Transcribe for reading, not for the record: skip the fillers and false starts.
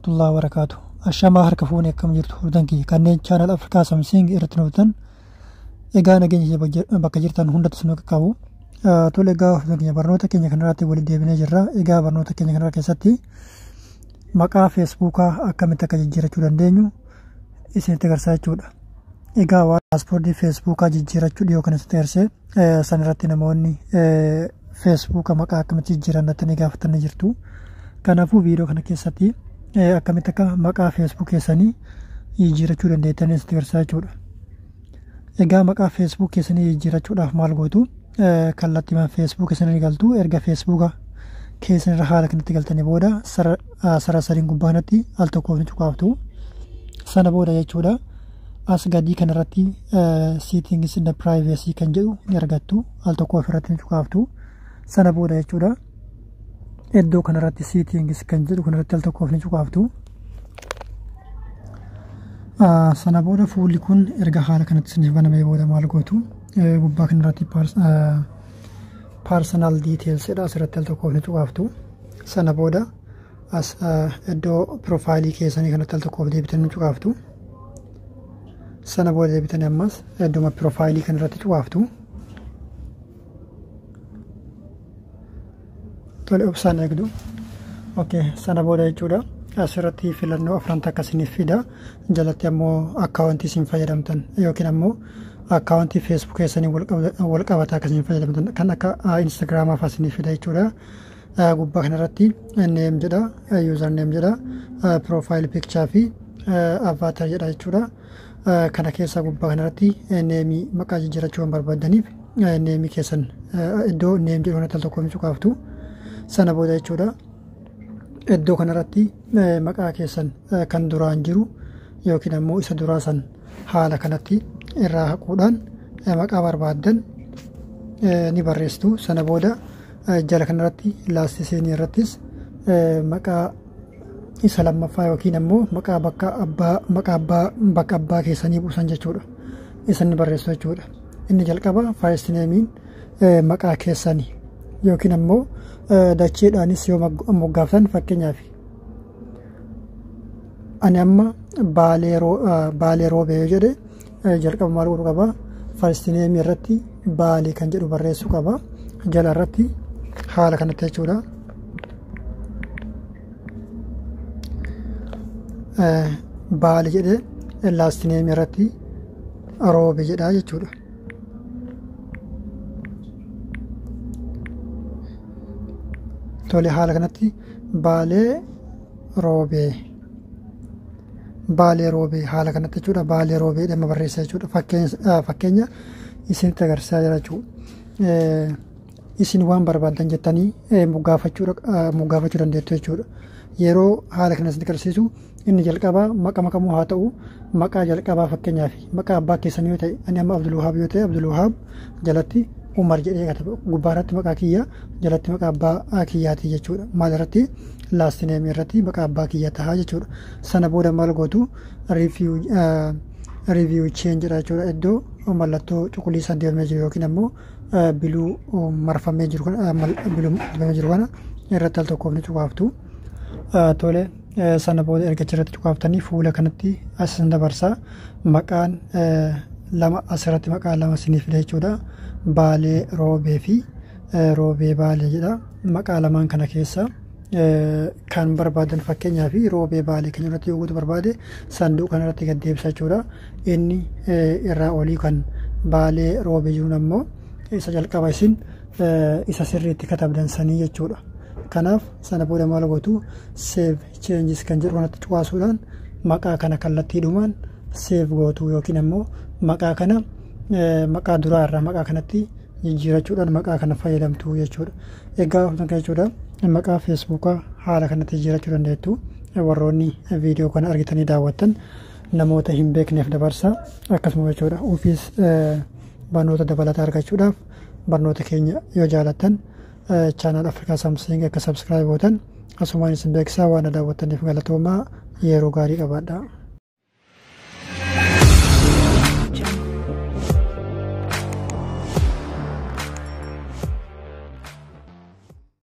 Warahmatullahi wabarakaatu. Ashamaa harka fuunee akkam jirtu hordoftoota kiyya kanneen channel Afrikaa Samsung irratti nu egaa nageenya bakka jirtan hundatti isin qaqqabu. Tole egaa hordoftoota keenya barnoota keenya kanarratti waliin deebinee jirra. Egaa barnoota keenya kanarra keessatti maqaa feesbuukaa akkamitti akka jijjiirachuu dandeenyu isinitti agarsiisa jechuudha. Egaa waan paaspoortii feesbuukaa jijjiirachuu dhiyoo kan isinitti agarsiise sanirratti namoonni feesbuuka maqaa akkamitti jijjiiran nattanii gaafatanii jirtu. Kanaafuu viidiyoo kana keessatti akkamitti akka maqaa feesbuuk keessanii jijjiirachuu dandeettan isinitti agarsiisa jechuudha. Egaa maqaa feesbuuk keessanii jijjiirachuudhaaf maal gootu? Kallattiimaan feesbuuk keessanii galtu. Erga feesbuuka keessanirra haala kanatti galtanii booda sarara sadiin gubbaa kanatti al tokkoof ni cuqaaftu. Sana booda jechuudha as gadii kanarratti settings and privacy kan jedhu ni argattu. Al tokkoof irratti ni cuqaaftu. Sana booda jechuudha iddoo kanarratti settings kan jedhu kanarratti al tokkoof ni cuqaaftu. Sana booda fuulli kun erga haala kanatti isiniif banamee booda maal gootu? Gubbaa kanarratti personal details jedha, asirratti al tokkoof ni cuqaaftu. Sana booda as iddoo piroofaayilii keessanii kanatti al tokkoof deebitanii ni cuqaaftu. Sana booda deebitanii ammas iddoo piroofaayilii kanarratti cuqaaftu. Tole obsaan eegdu. Okay, sana booda jechuudha asirratti filannoo afran takka isiniif fida. Jalatti ammoo akkaawuntii isin fayyadamtan yookiin ammoo akkaawuntii feesbuuk keessanii wal qabataa akka isin fayyadamtan kan akka instaagiraamaa fa'aa isiniif fida jechuudha. Gubbaa kanarratti name jedha, user name jedha, profile picture fi avatar jedha jechuudha. Kana keessa gubbaa kanarratti neemii maqaa jijjiirachuu waan barbaaddaniif neemii keessan iddoo name jedhu kanatti al tokko cuqaaftu. Sana booda jechuudha iddoo kanarratti maqaa keessan kan duraan jiru yookiin ammoo isa duraa san haala kanatti irraa haquudhaan maqaa barbaaddan ni barreessitu. Sana booda jala kanarratti last seenii irrattis maqaa isa lammaffaa yookiin ammoo maqaa bakka abbaa maqaa abbaa bakka abbaa keessanii buusan jechuudha. Isa ni barreessu jechuudha. Inni jalqaba first name maqaa keessanii yookiin ammoo dacheedhaanis yoo moggaaftan, fakkeenyaaf ani amma Baalee Roobee yoo jedhe, jalqaba maal godhuu qaba? First name irratti Baalee kan jedhu barreessuu qaba. Jala irratti haala kanatti jechuudha. Baalee jedhee last name irratti Roobee jedha jechuudha. Tole haala kanatti Baalee Roobee, Baalee Roobee haala kanatti jechuudha. Baalee Roobee dhimma barreessa jechuudha. Fakkeenya isinitti agarsiisaa jira jechuudha. Isin waan barbaaddan jettanii moggaafachuu dandeettu jechuudha. Yeroo haala kana isinitti agarsiisu inni jalqabaa maqaa makamuu haa ta'u, maqaa jalqabaa fakkeenyaaf maqaa abbaa keessanii yoo ta'e, ani amma Abdulwahaab yoo ta'e, Abdulwahaab jalatti Umar jedhee kataba. Gubbaa irratti maqaa kiyya, jalatti maqaa abbaa kiyyaati jechuudha. Maal irratti? Last name irratti maqaa abbaa kiyyaa tahaa jechuudha. Sana booda maal gootu? Review change jedha jechuudha. Iddoo mallattoo cuquliisaan dibamee jiru yookiin ammoo blue marfamee jiru kana, blue dibamee jiru kana irratti al tokkoof ni cuqaaftu. Tole sana booda erga achirratti cuqaaftanii fuula kanatti as isin dabarsa. Maqaan lama asirratti maqaa lama isiniif fida jechuudha. Baalee Roobee fi Roobee Baalee jedha. Maqaa lamaan kana keessa kan barbaadan, fakkeenyaaf Roobee Baalee kan irratti yoo guutuu barbaade, sanduuqa kanarratti gad deebisa jechuudha. Inni irraa olii kan Baalee Roobee jiruun ammoo isa jalqaba isin isa sirriitti katabdan sanii jechuudha. Kanaaf sana booda maal gootu? Save changes kan jedhu kanatti cuqaasuudhaan maqaa kana kallattiidhumaan save gootu yookiin ammoo maqaa kana maqaa duraa irraa maqaa kanatti jijjiirachuudhaan maqaa kana fayyadamtu jechuudha. Egaa kana jechuudha maqaa feesbuukaa haala kanatti jijjiirachuu dandeettu. Warroonni viidiyoo kana argitanii daawwattan namoota hin beekneef dabarsa akkasuma jechuudha. Ofiis barnoota dabalataa argachuudhaaf barnoota keenya yoo jaalattan channel Afrikaa Samsung akka subscribe gootan asumaan isin beeksisaa. Waan daawwattaniif galatoomaa, yeroo gaarii qabaadhaa.